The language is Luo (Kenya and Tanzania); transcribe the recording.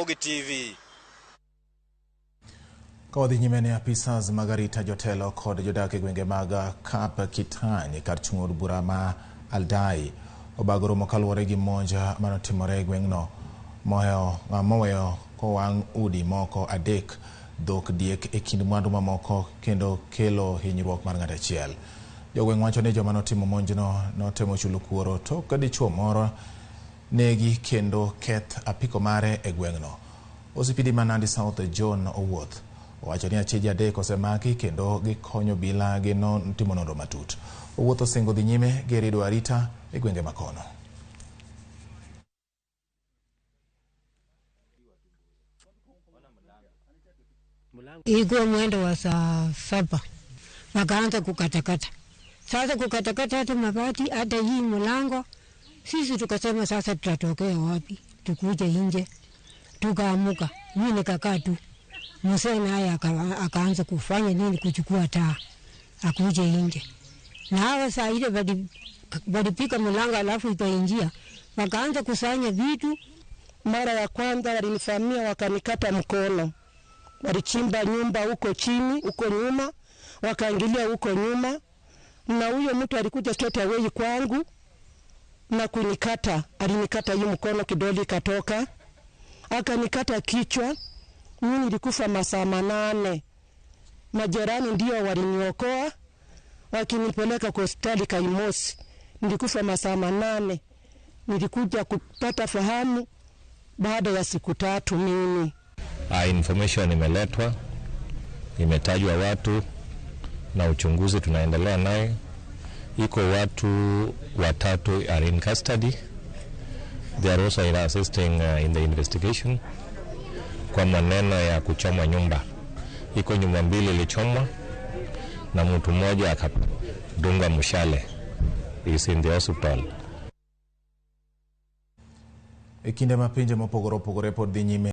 Ramogi TV. Ka wadhi nyime ne apisas mag arita jotelo kod jodak e gwenge mag Kap Kitany kar chung' od bura ma Aldai obago romo kaluwore gi monj manotimore e gweng'no moweyo kowang' udi moko adek, dhok, diek e kind mwandu mamoko kendo kelo hinyruok mar ng'ato achiel. Jogweng' wacho ni joma notimo monjno notemo chulo kuoro tok dichuo moro negi kendo keth apiko mare e gweng'no. OCPD ma Nandi South John Owuoth owacho ni achije adek osemaki kendo gikonyo obila gi timo nonro matut. Owuoth osingo dhi nyime gi rido arita e gwenge makono. Ilikuwa mwendo wa saa 7 wakaanza kukatakata. Sasa kukatakata hata mabati hata hii mlango, sisi tukasema sasa tutatokea wapi? Tukuje nje. Tukaamuka, mimi nikakaa tu. Mzee naye akaanza kufanya nini, kuchukua taa akuje nje. Na hawa saa ile walipika mlango alafu ikaingia, wakaanza kusanya vitu. Mara ya kwanza walinivamia wakanikata mkono, walichimba nyumba huko chini huko nyuma, wakaingilia huko nyuma, na huyo mtu alikuja straight away kwangu na kunikata. Alinikata hii mkono, kidole ikatoka, akanikata kichwa. Mimi nilikufa masaa 8. Majirani ndio waliniokoa wakinipeleka kwa hospitali Kaimosi. Nilikufa masaa 8. Nilikuja kupata fahamu baada ya siku 3 mimi. Information imeletwa, imetajwa watu na uchunguzi tunaendelea naye. Iko watu 3 are in custody. They are also assisting in the investigation. Kwa maneno ya kuchoma nyumba, iko nyumba 2 ilichomwa na mtu mmoja akadungwa mshale, is in the hospital. E kinde ma pinje mopogore opogore pod dhi nyime